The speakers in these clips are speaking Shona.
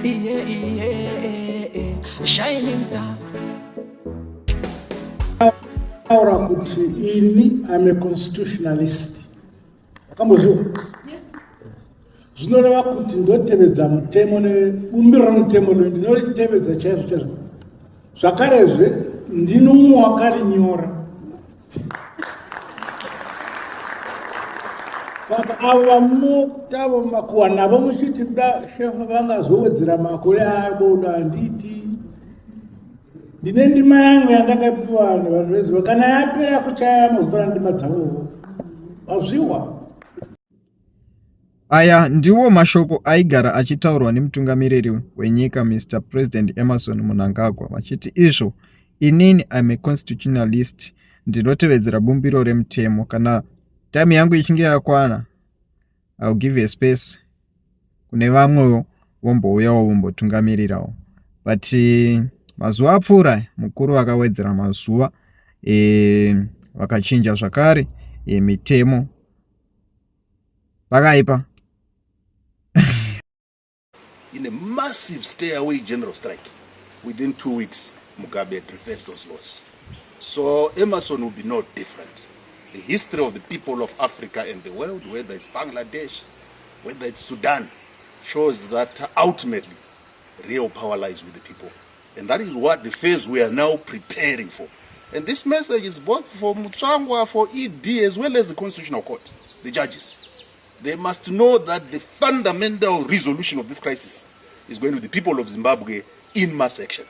Yeah. Shining star. Taura kuti ini I'm a constitutionalist. Wakambozviwa? Zvinoreva kuti ndotevedza mutemo nebumbiro remutemo rino ndinoritevedza chaizvo chaizvo. Zvakarezve ndini umwe wakarinyora. Saka avo vamunotavo makuwa navo muchiti kuda shefa vangazowedzera makore avo handiti ndine ndima yangu yandakapiwa nevanhu veziva kana yapera kuchaya mazotora ndima dzavowo vazviwa. Aya ndiwo mashoko aigara achitaurwa nemutungamiriri wenyika Mr President Emmerson Mnangagwa vachiti izvo inini I'm a constitutionalist ndinotevedzera bumbiro remutemo kana time yangu ichinge yakwana I'll give a space kune vamwewo vombouyawo vombotungamirirawo but mazuva apfuura mukuru vakawedzera mazuva vakachinja zvakare mitemo pakaipa. In a massive stay away general strike, within 2 weeks, Mugabe had reversed those laws. So Emmerson will be no different. The history of the people of Africa and the world, whether it's Bangladesh, whether it's Sudan, shows that ultimately real power lies with the people. And that is what the phase we are now preparing for. And this message is both for Mutsvangwa, for ED, as well as the Constitutional Court, the judges. They must know that the fundamental resolution of this crisis is going to the people of Zimbabwe in mass action,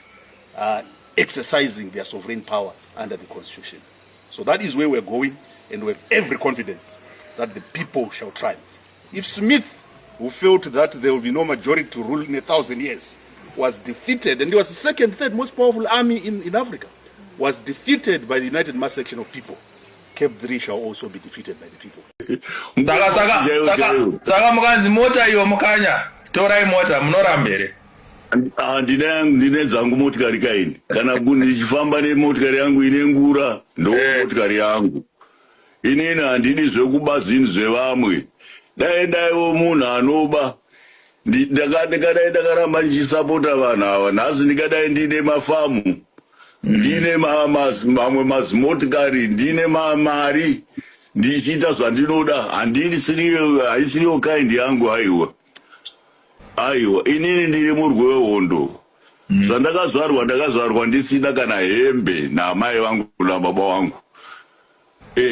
exercising their sovereign power under the Constitution. So that is where we're going, and we have every confidence that the people shall triumph. If Smith, who felt that there will be no majority to rule in 1,000 years, was defeated, and he was the second, third most powerful army in Africa, was defeated by the united mass action of people, CAB 3 shall also be defeated by the people. saka saka saka saka mukanzi mota iyo mukanya torai mota munoramba here? Ah, ndine dzangu motikari kaini kana ndichifamba nemotikari yangu ine ngura ndo motikari yangu. Inini handidi zvekuba zvinhu zvevamwe. Dai ndaiwo munhu anoba ndikadai ndakaramba ndichisapota vanhu ava nhasi ndikadai ndine mafamu, ndine mamwe mazimotikari, ndine mari ndichiita zvandinoda. Handini siriyo, haisiriyo kind yangu. Aiwa, aiwa, inini ndiri murwi wehondo. Zvandakazvarwa, ndakazvarwa ndisina kana hembe naamai vangu nababa vangu.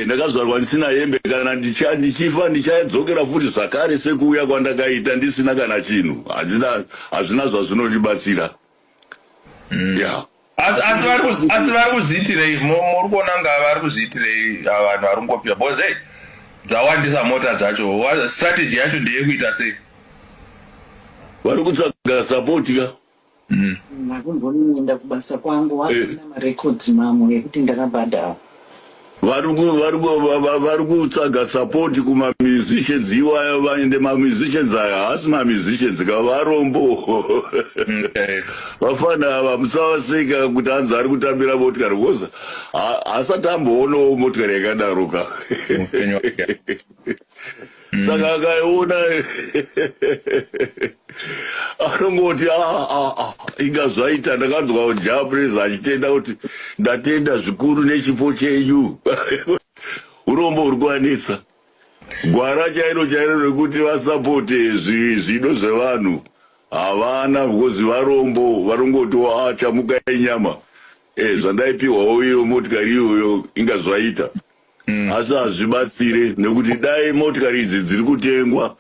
Ndakazvarwa ndisina hembe. Kana ndichifa ndichadzokera futi zvakare sekuuya kwandakaita ndisina kana chinhu. Hazvina, hazvina zvazvinondibatsira ya. Asi vari kuzviitirei? Muri kuona nga vari kuzviitirei vanhu vari kungopiwa? Because hey, dzawandisa mota dzacho. Strategy yacho ndeyekuita sei? Vari kutsvaga support ka. Ndakumboenda kubasa kwangu wasina marekodzi mamwe ekuti ndakabhadhara. Vari kutsvaga support kumamusicians iwayo. Vaende mamusicians aya haasi mamusicians ka, varombo. Vafana ava musavaseka kuti hanzi ari kutambira motikari because haasati amboonawo motikari yakadaro ka. Muupenyu wake. Saka akaiona anongoti, "Ah, ah, ah, inga zvaita." Ndakanzwa Jah Prayzah achitenda kuti, "Ndatenda zvikuru nechipo chenyu." Urombo huri kuvanetsa. Gwara chairo chairo rekuti vasapote zvido zvevanhu havana because varombo. Varongoti, "A chamuka inyama." Zvandaipiwawo iyo motikari iyoyo inga zvaita, asi hazvibatsire nekuti dai motikari idzi dziri kutengwa,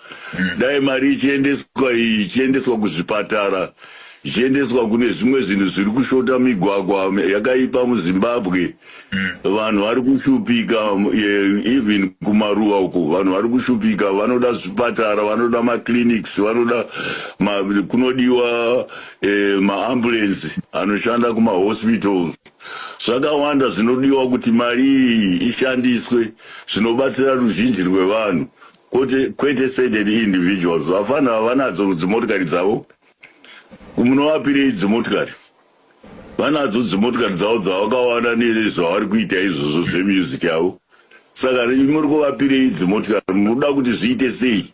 dai mari ichiendeswa iyi ichiendeswa kuzvipatara, ichiendeswa kune zvimwe zvinhu zviri kushota. Migwagwa yakaipa muZimbabwe, vanhu vari kushupika. Even kumaruwa uko vanhu vari kushupika, vanoda zvipatara, vanoda maclinics, vanoda kunodiwa maambulance anoshanda kumahospitals. Zvakawanda zvinodiwa kuti mari iyi ishandiswe zvinobatsira ruzhinji rwevanhu, kwete certain individuals. Vafana vanadzo dzimotikari dzavo, munovapirei dzimotikari? Vanadzo dzimotikari dzavo dzavakawana nezvavari kuita izvozvo zvemusic yavo. Saka muri kuvapirei dzimotikari? Munoda kuti zviite sei?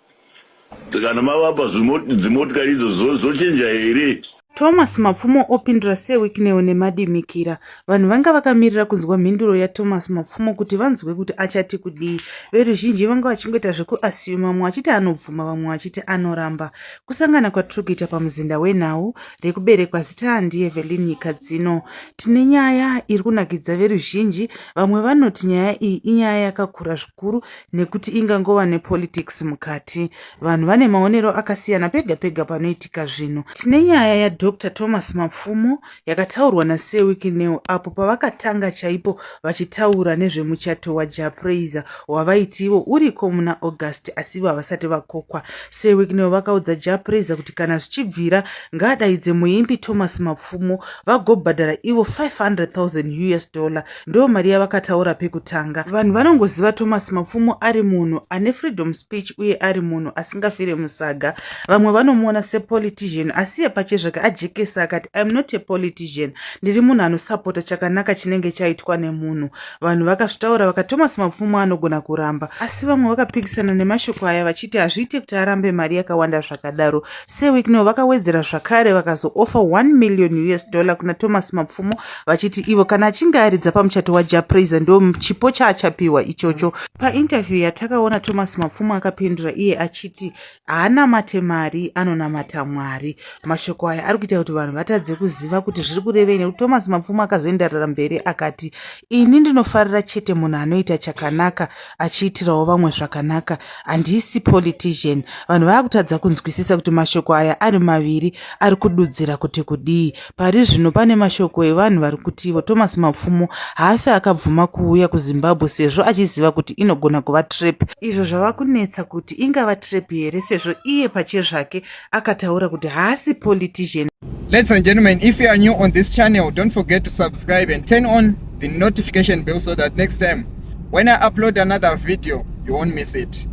Kana mavapa dzimotikari idzo zvochinja here? Thomas Mapfumo opindura Sir Wicknell nemadimikira. Vanhu vanga vakamirira kunzwa mhinduro yaThomas Mapfumo kuti vanzwe kuti achati kudii. Veruzhinji vanga vachingoita zvekuasiyuma, vamwe vachiti anobvuma, vamwe vachiti anoramba. Kusangana kwatiri kuita pamuzinda wenhau rekuberekwa zita ndiEvelyn Nyikadzino. Tine nyaya iri kunakidza veruzhinji. Vamwe vanoti nyaya iyi inyaya yakakura zvikuru nekuti ingangova nepolitics mukati. Vanhu vane maonero akasiyana pega pega panoitika zvinhu. Tine nyaya yaDr Thomas Mapfumo yakataurwa naSir Wicknell apo pavakatanga chaipo vachitaura nezvemuchato waJah Prayzah wavaiti ivo uriko muna August asi ivo havasati vakokwa. Sir Wicknell vakaudza Jah Prayzah kuti kana zvichibvira ngaadaidze muimbi Thomas Mapfumo vagobhadhara ivo 500,000 US dollar. Ndo mari yavakataura pekutanga. Vanhu vanongoziva Thomas Mapfumo ari munhu ane freedom speech uye ari munhu asingafire musaga. Vamwe vanomuona sepolitician asi iye pachezvake ajekesa akati I'm not a politician, ndiri munhu anosapota chakanaka chinenge chaitwa nemunhu. Vanhu vakazvitaura vakati Thomas Mapfumo anogona kuramba, asi vamwe vakapikisana nemashoko aya vachiti hazviite kuti arambe mari yakawanda zvakadaro. Sir Wicknell vakawedzera zvakare vakazoofa 1 million US dollar kuna Thomas Mapfumo vachiti ivo kana achinge aridza pamuchato waJah Prayzah ndo chipo chaachapiwa ichocho. Painterview yatakaona Thomas Mapfumo akapindura iye achiti haanamate mari, anonamata Mwari. Mashoko aya ari kuita kuti vanhu vatadze kuziva kuti zviri kurevei nekuti Thomas Mapfumo akazoenderera mberi akati ini ndinofarira chete munhu anoita chakanaka achiitirawo vamwe zvakanaka, handisi politician. Vanhu vaakutadza kunzwisisa kuti mashoko aya ari maviri ari kududzira kuti kudii. Pari zvino pane mashoko evanhu vari kuti ivo Thomas Mapfumo haafi akabvuma kuuya kuZimbabwe sezvo achiziva kuti inogona kuva trap. Izvo zvava kunetsa kuti ingava trap here sezvo iye pachezvake akataura kuti haasi politician. Ladies and gentlemen, if you are new on this channel, don't forget to subscribe and turn on the notification bell so that next time when I upload another video, you won't miss it.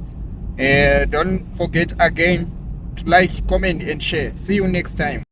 Don't forget again to like, comment and share. See you next time.